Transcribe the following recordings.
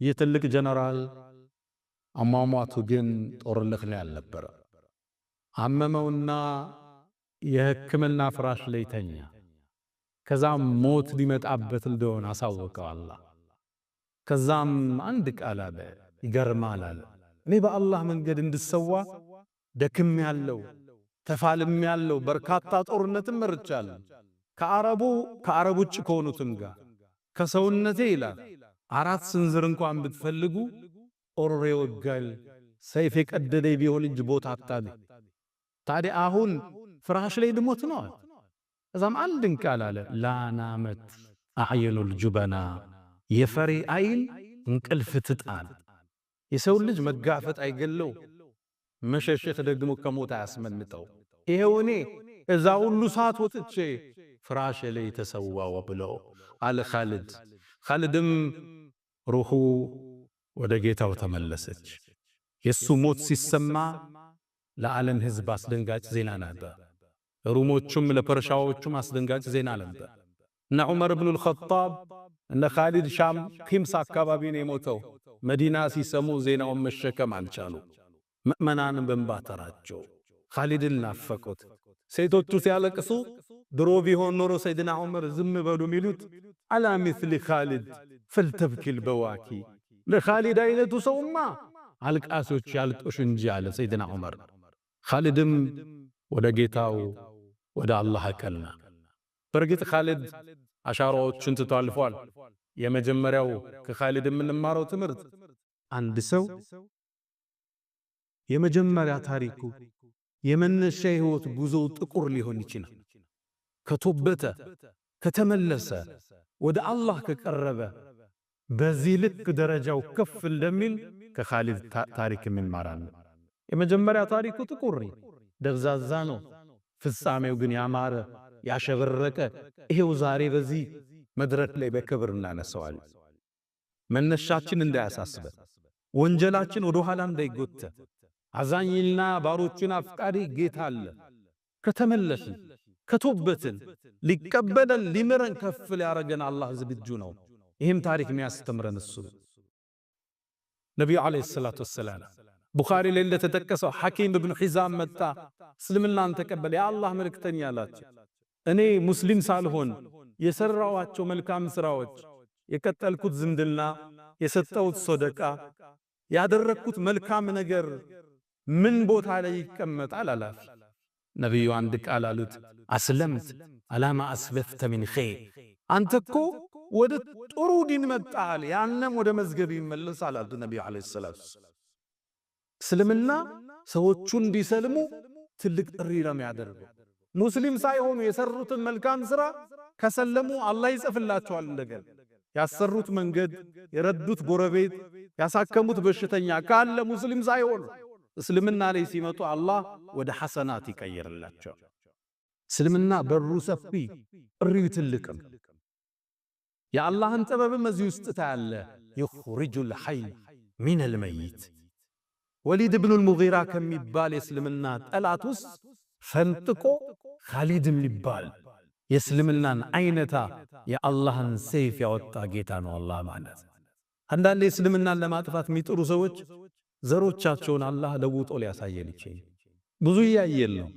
ይህ ትልቅ ጀነራል አሟሟቱ ግን ጦርነት ላይ አልነበረ። አመመውና የሕክምና ፍራሽ ላይ ተኛ። ከዛም ሞት ሊመጣበት እንደሆነ አሳወቀው አላህ። ከዛም አንድ ቃል አለ፣ ይገርማል አለ። እኔ በአላህ መንገድ እንድሰዋ ደክም ያለው፣ ተፋልም ያለው፣ በርካታ ጦርነትም መርቻለሁ ከአረብ ውጭ ከሆኑትም ጋር፣ ከሰውነቴ ይላል አራት ስንዝር እንኳን ብትፈልጉ ጦር የወጋል፣ ሰይፍ የቀደደ ቢሆን እንጂ ቦታ አታለ። ታዲያ አሁን ፍራሽ ላይ ልሞት ነው። ከዛም አንድን ቃል አለ፣ لا نامت أعين الجبناء፣ የፈሪ አይን እንቅልፍ ትጣል። የሰው ልጅ መጋፈጥ አይገለው፣ መሸሸት ደግሞ ከሞት አያስመልጠው። ይሄው እኔ እዛ ሁሉ ሰዓት ወጥቼ ፍራሽ ላይ ተሰዋው ብሎ አለ ኻሊድ። ኻሊድም ሩሁ ወደ ጌታው ተመለሰች። የሱ ሞት ሲሰማ ለዓለም ሕዝብ አስደንጋጭ ዜና ነበር። ሩሞቹም ለፐርሻዎቹም አስደንጋጭ ዜና ነበር። እነ ዑመር ብኑል ኸጣብ እነ ኻሊድ ሻም ኺምስ አካባቢ ነው የሞተው። መዲና ሲሰሙ ዜናውን መሸከም አልቻሉ። ምእመናንን በእንባ ተራቸው። ኻሊድን ናፈቁት። ሴቶቹ ሲያለቅሱ ድሮ ቢሆን ኖሮ ሰይድና ዑመር ዝም በሉ የሚሉት፣ على مثل خالد فلتبك البواكي፣ ለኻሊድ አይነቱ ሰውማ አልቃሶች ያልቅሱ እንጂ አለ ሰይድና ዑመር። ኻሊድም ወደ ጌታው ወደ አላህ አቀና። በእርግጥ ኻሊድ አሻራዎችን ትቶ አልፏል። የመጀመሪያው ከኻሊድ የምንማረው ትምህርት አንድ ሰው የመጀመሪያ ታሪኩ፣ የመነሻ የህይወት ጉዞው ጥቁር ሊሆን ይችላል። ከቶበተ፣ ከተመለሰ፣ ወደ አላህ ከቀረበ በዚህ ልክ ደረጃው ከፍ እንደሚል ከኻሊድ ታሪክ እንማራለን። የመጀመሪያ ታሪኩ ጥቁር ደብዛዛ ነው። ፍጻሜው ግን ያማረ፣ ያሸበረቀ፣ ይሄው ዛሬ በዚህ መድረክ ላይ በክብር እናነሳዋለን። መነሻችን እንዳያሳስበን፣ ወንጀላችን ወደ ኋላ እንዳይጎተት፣ አዛኝና ባሮችን አፍቃሪ ጌታ አለ። ከተመለስን፣ ከቶበትን ሊቀበለን፣ ሊምረን፣ ከፍ ሊያረገን አላህ ዝግጁ ነው። ይህም ታሪክ የሚያስተምረን እሱ። ነቢዩ عليه الصلاة والسلام ቡኻሪ ላይ እንደተጠቀሰው ሐኪም ብን ሒዛም መጣ፣ እስልምናን ተቀበለ። የአላህ መልእክተኛ አላቸው፣ እኔ ሙስሊም ሳልሆን የሰራዋቸው መልካም ስራዎች፣ የቀጠልኩት ዝምድና፣ የሰጠሁት ሶደቃ፣ ያደረግኩት መልካም ነገር ምን ቦታ ላይ ይቀመጣል አላት። ነቢዩ አንድ ቃል አሉት፣ أسلمت على ما أسلفت من خير፣ አንተ እኮ ወደ ጥሩ ዲን መጣሃል፣ ያንም ወደ መዝገብ ይመለሳል አሉት ነቢዩ عليه الصلاة والسلام። እስልምና ሰዎቹ እንዲሰልሙ ትልቅ ጥሪ ነው የሚያደርገው። ሙስሊም ሳይሆኑ የሰሩትን መልካም ስራ ከሰለሙ አላህ ይጽፍላቸዋል። እንደገና ያሰሩት መንገድ፣ የረዱት ጎረቤት፣ ያሳከሙት በሽተኛ ካለ ሙስሊም ሳይሆኑ እስልምና ላይ ሲመጡ አላህ ወደ ሐሰናት ይቀይርላቸዋል። እስልምና በሩ ሰፊ፣ ጥሪው ትልቅም። የአላህን ጥበብም እዚህ ውስጥ ታያለ። يخرج الحي من الميت፣ ወሊድ ብኑል ሙጊራ ከሚባል የእስልምና ጠላት ውስጥ ፈንጥቆ ኻሊድ የሚባል የእስልምናን አይነታ የአላህን ሰይፍ ያወጣ ጌታ ነው አላህ ማለት። አንዳንዴ እስልምናን ለማጥፋት የሚጥሩ ሰዎች ዘሮቻቸውን አላህ ለውጦ ሊያሳየን ይችላል። ብዙ እያየን ነው።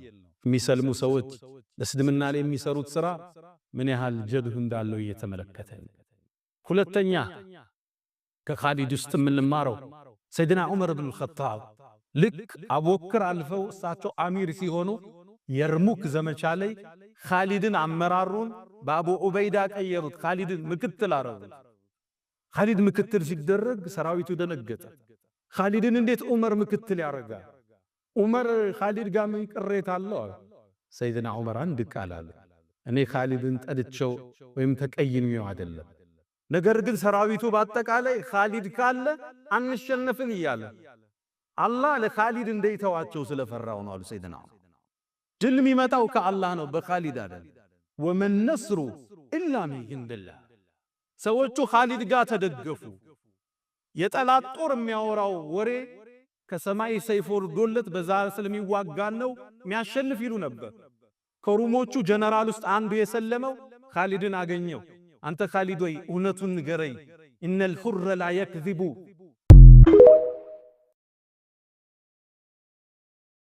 የሚሰልሙ ሰዎች እስልምና ላይ የሚሰሩት ስራ ምን ያህል ጀብህ እንዳለው እየተመለከተ። ሁለተኛ ከኻሊድ ውስጥ የምንማረው ሰይድና ዑመር ብን ኸጣብ ልክ አቡበክር አልፈው እሳቸው አሚር ሲሆኑ የርሙክ ዘመቻ ላይ ኻሊድን አመራሩን በአቡ ዑበይዳ ቀየሩት። ኻሊድን ምክትል አረጉት። ኻሊድ ምክትል ሲደረግ ሰራዊቱ ደነገጠ። ኻሊድን እንዴት ዑመር ምክትል ያደርጋል? ዑመር ኻሊድ ጋር ምን ቅሬታ አለው? ሰይድና ዑመር አንድ ቃል አለ። እኔ ኻሊድን ጠልቼው ወይም ተቀይሜው አይደለም። ነገር ግን ሰራዊቱ በአጠቃላይ ኻሊድ ካለ አንሸነፍም እያለ አላህ ለኻሊድ እንደይተዋቸው ስለፈራው ነው አሉ ሰይድና ዑመር። ድል የሚመጣው ከአላህ ነው፣ በኻሊድ አይደለም። وما النصر إلا من عند الله። ሰዎቹ ኻሊድ ጋር ተደገፉ። የጠላት ጦር የሚያወራው ወሬ ከሰማይ ሰይፍ ወርዶለት በዛ ስለሚዋጋን ነው የሚያሸንፍ ይሉ ነበር። ከሩሞቹ ጀነራል ውስጥ አንዱ የሰለመው ኻሊድን አገኘው። አንተ ኻሊድ ወይ እውነቱን ንገረኝ፣ إن الحر لا يكذب።